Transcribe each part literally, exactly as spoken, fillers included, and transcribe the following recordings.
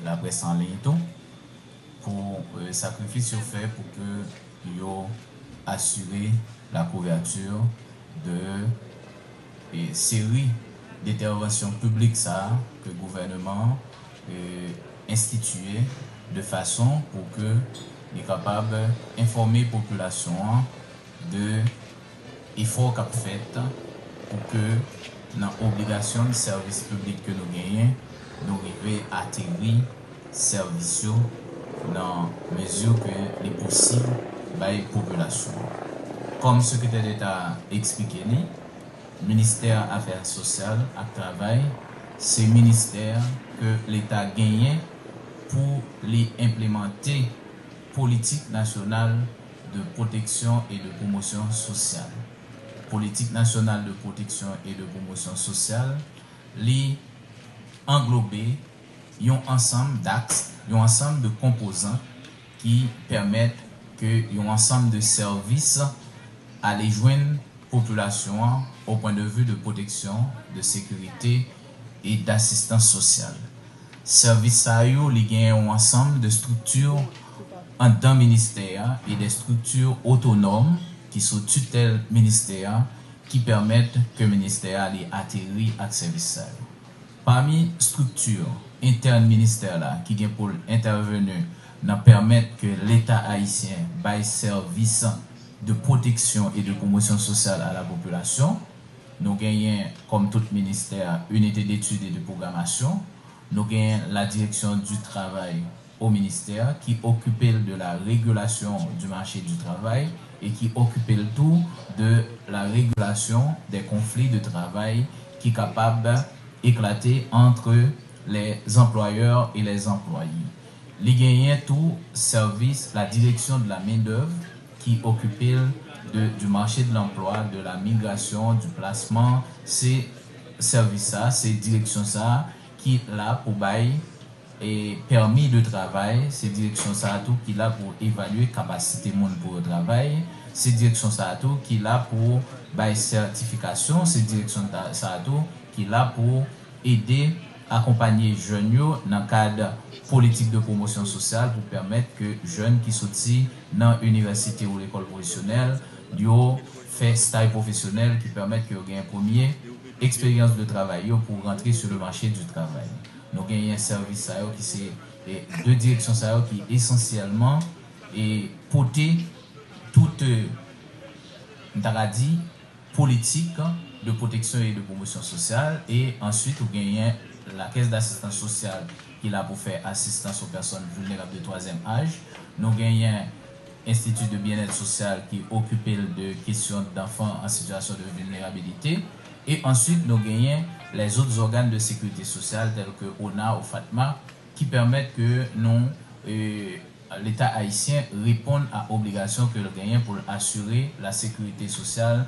laprès an liy tou, pou, euh, sakrifis yo fè pou ke yo asire la couverture de, euh, seri d'entèvansyon piblik sa a ke gouvènman an, euh, enstitiye de fason pou ke li kapab enfòme popilasyon an de efò k ap fèt pou ke nan obligasyon sèvis piblik ke nou genyen, nou rive ateri sèvis yo nan mezi ke li posib bay popilasyon an. Kòm Sekretè Deta eksplike li, Ministè Afè Sosyal ak Travay se ministè ke Leta genyen pou li enplimante politik nasyonal de pwoteksyon e de pwomosyon sosyal. Politik nasyonal de pwoteksyon e de pwomosyon sosyal, li anglobe yon ansanm d'aks, yon ansanm de konpozant ki pèmèt ke yon ansanm de sèvis ale jwenn popilasyon an o pwen de vi de pwoteksyon, de sekirite e dasistans sosyal. Sèvis sa yo, li gen yon ansanm de estrikti anndan ministè a e de estrikti otonòm ki sou titèl ministè a ki pèmèt ke ministè a li ateri ak sèvis sa yo. Pami estrikti entèn ministè la ki gen pou l entèveni nan pèmèt ke Leta ayisyen bay sèvis de pwoteksyon e de pwomosyon sosyal a la popilasyon, nou genyen, kòm tout ministè, Unité d'études et de programmation, nou genyen la Direction du Travail au ministère, ki okipe l de la régulation du marché du travail e ki okipe l tou de la régulation des conflits de travail ki kapab eklate entre les employeurs et les employés. Li genyen tou sèvis la Direction de la Main-d'œuvre ki okipe l de, du marché de l'emploi, de la migration, du placement. Se sèvis sa, se direksyon sa ki la pou bay e pèmi de travay, se direksyon sa a tou ki la pou evalye kapasite moun pou yo travay, se direksyon sa a tou ki la pou bay sètifikasyon, se direksyon ta-, sa a tou ki la pou ede akonpanye jèn yo nan kad politik de pwomosyon sosyal pou pèmèt ke jèn ki soti nan inivèsite ou lekòl pwofesyonèl, yo fè staj pwofesyonèl ki pèmèt ke yo gen premye eksperyans de travay yo pou rantre sur le marché du travail. Nou genyen sèvis sa yo ki se, e, de direksyon sa yo ki esansyèlman, e, pote tout, e, m ta ka di, politik de pwoteksyon e de pwomosyon sosyal, e answit ou genyen la Caisse d'Assistance Sociale ki la pou fè asistans aux personnes vulnérables de troisième âge. Nou genyen Institut de Bien-être Social ki okipe l de kesyon d'enfants en situation de vulnérabilité. E answit, nou genyen les autres organes de sécurité sociale tels que ona, OFATMA, ki pèmèt ke nou, e, Leta ayisyen reponn a obligasyon ke l genyen pou l asire la sekirite sosyal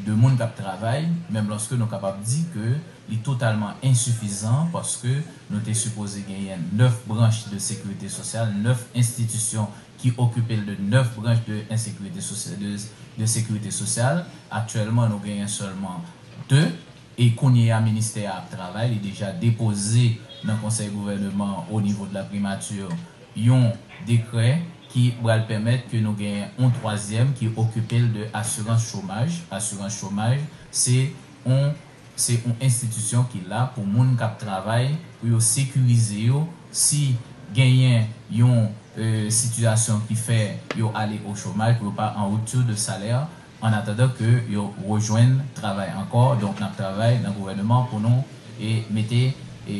de moun k ap travay, menm lòske nou kapab di ke li totalman ensifizan, paske nou te sipoze genyen nèf branch de sekirite sosyal, nèf enstitisyon ki okipe l de nèf branch de ensekirite sosyal, de, de sekirite sosyal. Aktyèlman, nou genyen sèlman de. E kounye a, ministè a ap travay, li deja depoze nan konsèy gouvèneman o nivo de la primati yon dekrè ki pral pèmèt ke nou genyen yon twazyèm ki okipe l de asirans chomaj. Asirans chomaj, se yon, se yon enstitisyon ki la pou moun k ap travay, pou yo sekirize yo si genyen yon, e, sitiyasyon ki fè yo ale o chomaj, pou yo pa an ripti de salè, an atandan ke yo rejwenn travay ankò. Donk, n ap travay nan gouvèneman pou nou, e, mete, e,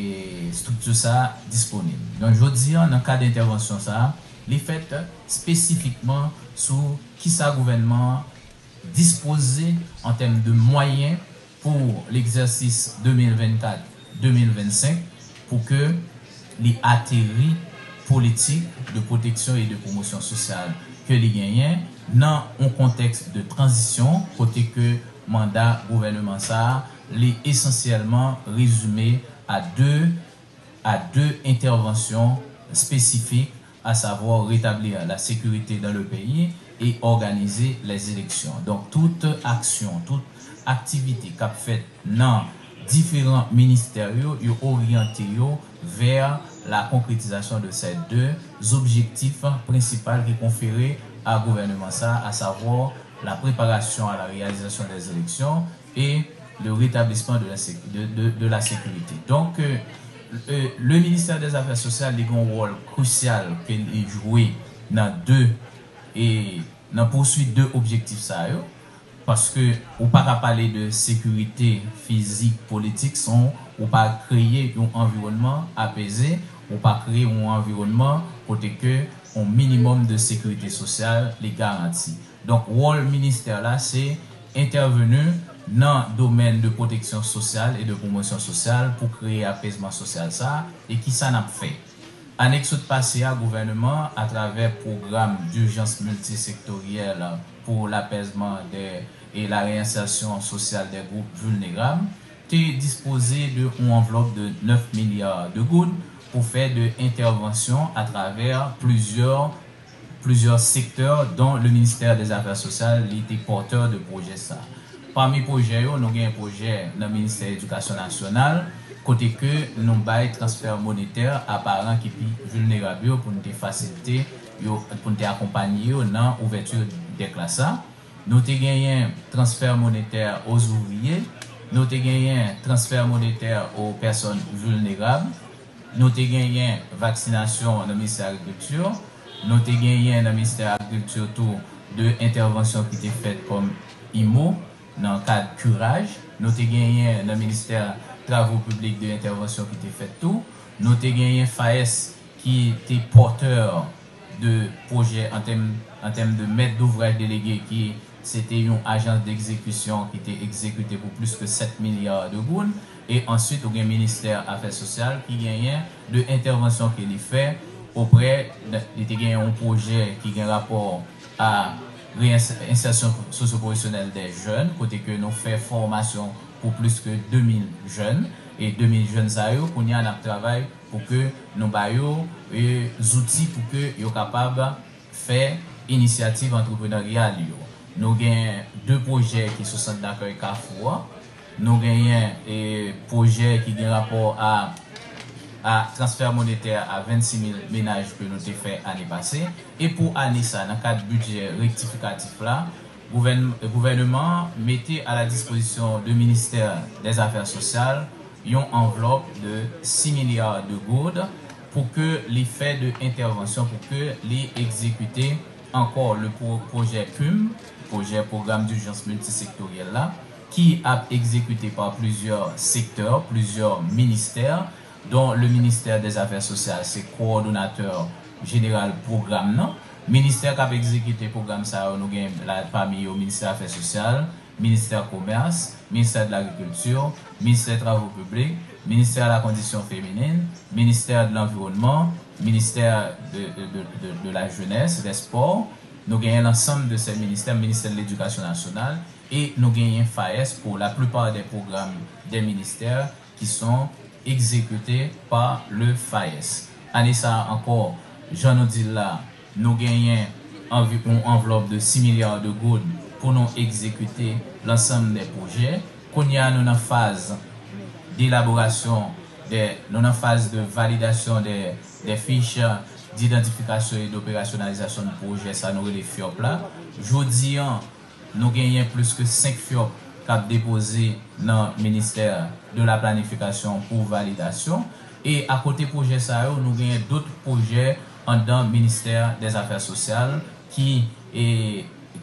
estrikti sa a disponib. Donk, jodi a, nan kad entèvansyon sa a, li fèt espesifikman sou kisa gouvènman an dispoze an tèm de mwayen pou legzèsis de mil vennkat de mil vennsenk pou ke li ateri politik de pwoteksyon e de pwomosyon sosyal ke li genyen nan yon kontèks de tranzisyon kote ke manda gouvèneman sa a, li esansyèlman rezime a de, a de entèvansyon espesifik, à savoir rétablir la sécurité dans le pays et organiser les élections. Donk, tout aksyon, tout aktivite k ap fèt nan diferan ministè yo, yo oryante yo vè la concrétisation de ces deux objectifs principaux qui conféraient à gouvernement ça, à savoir la préparation à la réalisation des élections et le rétablissement de la, sé- de, de, de la sécurité. Donc, euh, euh, le ministère des Affaires sociales a un rôle crucial qu'il joue dans deux et dans poursuite deux objectifs ça. Paske ou pa ka pale de sekirite fizik, politik, san ou pa kreye yon anviwònman apeze, ou pa kreye yon anviwònman kote ke yon minimòm de sekirite sosyal li garanti. Donk, wòl ministè la se entèveni nan domèn de pwoteksyon sosyal e de pwomosyon sosyal pou kreye apezman sosyal sa a. E kisa n ap fè? Ane k sot pase a, gouvènman, atravè pwogram dijans miltisektoryèl pour l'apaisement des et la réinsertion sociale des groupes vulnérables, te dispoze de yon anvlòp de nèf milya de goud pou fè de entèvansyon atravè plizyè plizyè sektè, dont le ministère des Affaires sociales li te pòtè de pwojè sa. Pami pwojè yo, nou gen pwojè nan ministè edikasyon nasyonal, kote ke nou bay transfè monetè a paran ki pi vilnerab yo pou n te fasilite yo, pou n te akonpanye yo nan ouvèti de klas la. Nou te genyen transfè monetè aux ouvriers, nou te genyen transfè monetè aux personnes vulnérables, nou te genyen vaksinasyon nan ministè agrikilti, nou te genyen nan ministè agrikilti tou de entèvansyon ki te fèt kòm imo nan kad kiraj, nou te genyen nan ministè travo piblik de entèvansyon ki te fèt tou, nou te genyen FAES ki te pòtè de pwojè an tèm an tèm de mèt douvraj delege ki se te yon ajans degzekisyon ki te egzekite pou plis ke sèt milya de goud. E answit, ou gen ministè afè sosyal ki genyen de entèvansyon ke li fè oprè, li te genyen yon pwojè ki gen rapò a reyensèsyon sosyopwofesyonèl dè jèn, kote ke nou fè fòmasyon pou plis ke de mil jèn. E de mil jèn sa yo, kounye a n ap travay pou ke nou ba yo e, zouti pou ke yo kapab fè inisyativ antreprenaryal yo. Nou gen de pwojè ki sou sant dakèy Kafou an. Nou genyen e, pwojè ki gen rapò a, a transfè monetè a vennsis mil menaj ke nou te fè ane pase. E pou ane sa, nan kad bidjè rektifikatif la, gouvèn- gouvènman an mete a la dispozisyon de ministè dè zafè sosyal yon anvlòp de sis milya de goud pou ke li fè de entèvansyon, pou ke li egzekite ankò le pwo- pwojè pum, pwojè pwogram dijans miltisektoryèl la, ki ap egzekite pa plizyè sektè, plizyè ministè, dont le ministè dè zafè sosyal se kowòdonatè jeneral pwogram nan. Ministè k ap egzekite pwogram sa yo, nou gen la pami yo ministè afè sosyal, ministè komès, ministè de lagrikilti, ministè travo piblik, ministè la kondisyon feminin, ministè de lanviwònman, ministè de, de, de, de, de la jenès, dè spò. Nou genyen lansanm de sè ministè, ministè de ledikasyon nasyonal, e nou genyen FAES pour la plupart des programmes des ministères qui sont exécutés par le FAES. Ane sa a ankò, jan nou di l la, nou genyen anvi- yon anvlòp de sis milya de goud pou nou egzekite lansanm dè pwojè. Kounye a, nou nan faz delaborasyon dè, nou nan faz de validasyon dè, dè fich didantifikasyon e doperasyonalizasyon de pwojè sa nou rele fyòp la. Jodi an, nou genyen plis ke senk fyòp k ap depoze nan ministè de la planifikasyon pou validasyon. E akote pwojè sa yo, nou genyen dòt pwojè anndan ministè dè zafè sosyal ki, e,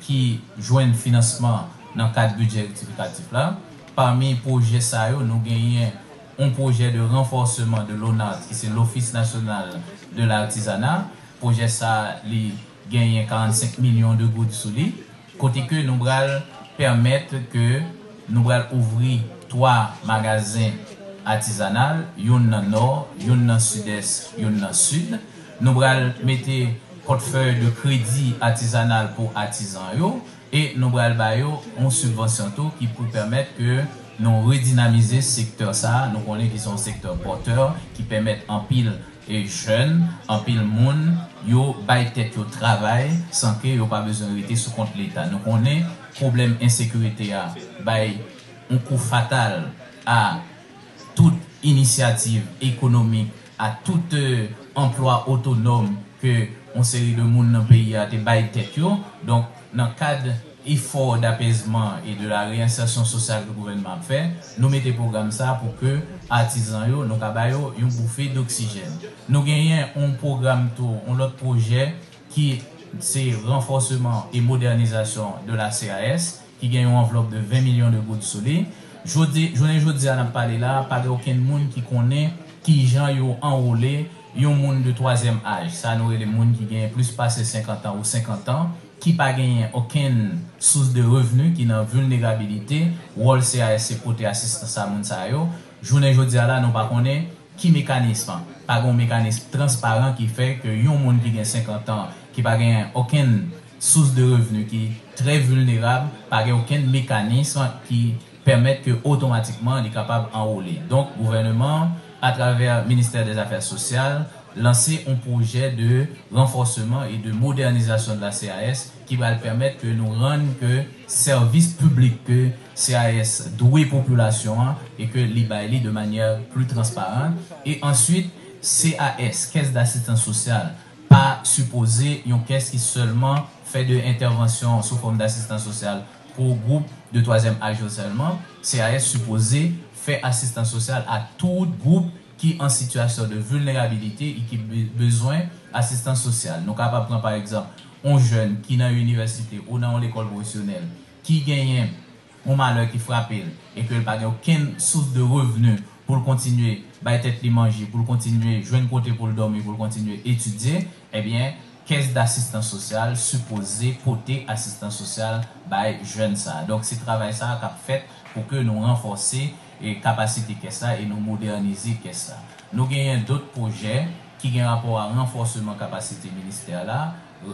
ki jwenn finansman nan kad bidjè rektifikatif la. Pami pwojè sa yo, nou genyen yon pwojè de ranfòsman de l'ONART, ki se l'Office National de l'Artisanat. Pwojè sa, li genyen karannsenk milyon de goud sou li, kote ke nou pral pèmèt ke nou pral ouvri twa magazen atizanal, youn nan Nò, youn nan Sidès, youn nan Sid. Nou pral mete pòtfèy de kredi atizanal pou atizan yo, e nou pral ba yo yon sibvansyon tou ki pou pèmèt ke nou redinamize sektè sa a. Nou konnen ki se yon sektè pòtè, ki pèmèt anpil e jèn, anpil moun, yo bay tèt yo travay san ke yo pa bezwen rete sou kont Leta. Nou konnen pwoblèm ensekirite a bay yon kou fatal a tout inisyativ ekonomik a tout, euh, anplwa otonòm ke yon seri de moun nan peyi a te bay tèt yo. Donk, nan kad efò d'apèzman e de la reyensèsyon sosyal ke gouvènman ap fè, nou mete pwogram sa pou ke atizan yo, nou ka ba yo yon boufe d'oksijèn. Nou genyen yon pwogram tou, yon lòt pwojè ki se ranfòseman e modènizasyon de la C A S, ki gen yon anvlòp de ven milyon de goud sou li. Jodi, jounen jodi a n ap pale la, pa gen okenn moun ki konnen kijan yo anwole yon moun de twazyèm aj. Sa nou rele moun ki genyen plis pase senkant an ou senkant an, ki pa genyen okenn sous de revni, ki nan vilnerabilite. Wòl C A S se pote asistans a moun sa yo. Jounen jodi a la, nou pa konnen ki mekanism. Pa gen yon mekanism transparan ki fè ke yon moun ki gen senkant an, ki pa gen okenn sous de revni, ki trè vilnerab, pa gen okenn mekanism ki pèmèt ke otomatikman li kapab anwole. Donk, gouvènman an, atravè Ministè dè Zafè Sosyal, lanse yon pwojè de ranfòseman e de modènizasyon de la C A S ki pral pèmèt ke nou rann ke sèvis piblik ke C A S dwe popilasyon an e ke li bay li de manyè pli transparan. E answit, C A S, Caisse d'Assistance Sociale, pa sipoze yon kès ki sèlman fè de entèvansyon sou fòm d'asistans sosyal pou gwoup de twazyèm aj yo sèlman. C A S sipoze fè asistans sosyal a tout gwoup ki an sitiyasyon de vilnerabilite e ki be-, bezwen asistans sosyal. Nou kapab pran, pa egzanp, yon jèn ki nan yon inivèsite ou nan yon lekòl pwofesyonèl ki genyen yon malè ki frape l e ke l pa gen okenn sous de revni pou l kontinye bay tèt li manje, pou l kontinye jwenn kote pou l dòmi, pou l kontinye etidye, ebyen, Caisse d'Assistance Sociale sipoze pote asistans sosyal bay jèn sa a. Donk, se travay sa a k ap fèt pou ke nou ranfòse, e, kapasite kès la e nou modènize kès la. Nou genyen dòt pwojè ki gen rapò a ranfòseman kapasite ministè la,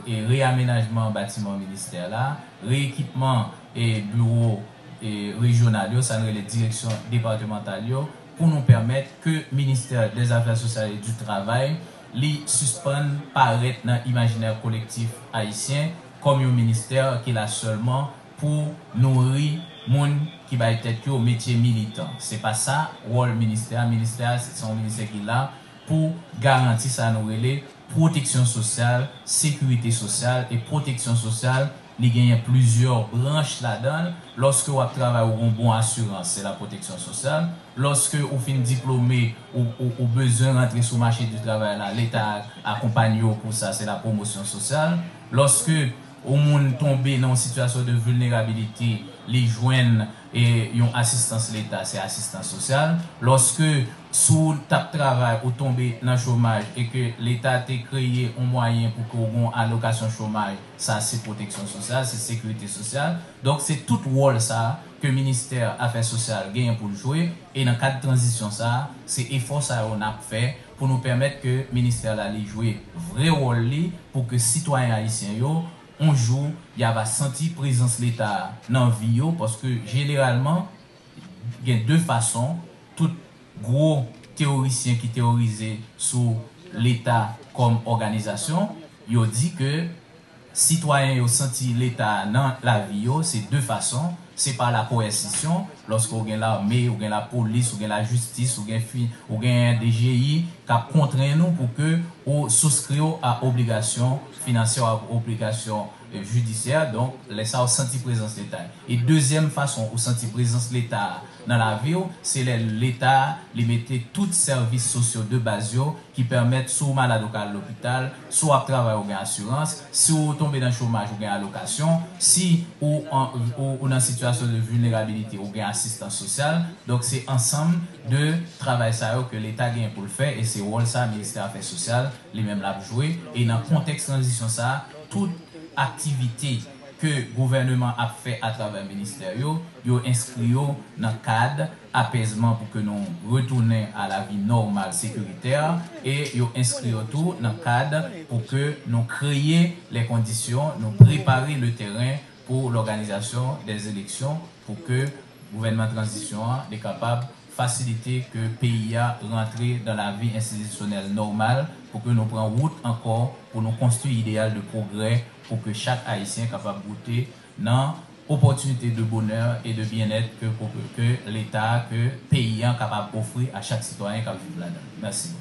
e, reyamenajman batiman ministè la, reyekipman, e, biwo, e, rejyonal yo, sa n rele direksyon depatmantal yo, pou nou pèmèt ke Ministè dè Zafè Sosyal e di Travay, li sispann parèt nan imajinè kolektif ayisyen kòm yon ministè ki la sèlman pou nouri moun ki bay tèt yo metye militan. Se pa sa wòl ministè a. Ministè a, se, se yon ministè ki la pou garanti sa nou rele pwoteksyon sosyal, sekirite sosyal e pwoteksyon sosyal, li genyen plizyè branch ladan l. Lòske w ap travay, ou gen yon bon asirans, se la pwoteksyon sosyal. Lòske ou fin diplome, ou, ou, ou bezwen rantre sou mache di travay la, Leta akonpanye w pou sa, se la pwomosyon sosyal. Lòske yon moun tonbe nan yon sitiyasyon de vilnerabilite, li jwenn, e, yon asistans Leta, se asistans sosyal. Lòske si w t ap travay, ou tonbe nan chomaj e ke Leta te kreye yon mwayen pou ke w gen yon alokasyon chomaj, sa se pwoteksyon sosyal, se sekirite sosyal. Donk, se tout wòl sa a ke Ministè Afè Sosyal genyen pou l jwe, e nan kad tranzisyon sa a, se efò sa yo n ap fè pou nou pèmèt ke ministè la li jwe vrè wòl li, pou ke sitwayen ayisyen yo, yon jou, y ava santi prezans Leta a nan vi yo, paske jeneralman, gen de fason tout gwo teyorisyen ki teyorize sou Leta kòm òganizasyon, yo di ke sitwayen yo santi Leta a nan lavi yo, se de fason, se pa la coercition, lòske ou gen lame, ou gen lapolis, ou gen lajistis, ou gen fi-, ou gen D G I k ap kontrenn ou pou ke ou souskrire a obligasyon finansyè, a obligasyon, e, jidisyè. Donk, lè sa a ou santi prezans Leta. E dezyèm fason ou santi prezans Leta a nan lavi w, se lè Leta a, li mete tout sèvis sosyo de baz yo ki pèmèt, si w malad, ou ka al lopital, si w ap travay, ou gen asirans, si w tonbe nan chomaj, ou gen alokasyon, si ou an, ou, ou nan sitiyasyon de vilnerabilite, ou gen asistans sosyal. Donk, se ansanm de travay sa yo ke Leta genyen pou l fè, e se wòl sa Ministè Afè Sosyal li menm l ap jwe. E nan kontèks tranzisyon sa a, tout aktivite ke gouvèneman ap fè atravè ministè yo, yo enskri yo nan kad apèzman pou ke nou retounen a la vi nòmal, sekiritè, e yo enskri yo tou nan kad pou ke nou kreye lè kondisyon, nou prepare le teren pou lòganizasyon dè eleksyon, pou ke gouvènman tranzisyon an li kapab fasilite ke peyi a rantre dan lavi enstitisyonèl nòmal, pou ke nou pran wout ankò, pou nou konstwi ideyal de pwogrè, pou ke chak Ayisyen kapab goute nan opòtinite de bonè e de byennèt ke, ke, ke Leta, ke peyi an kapab ofri a chak sitwayen k ap viv ladan l. Mèsi.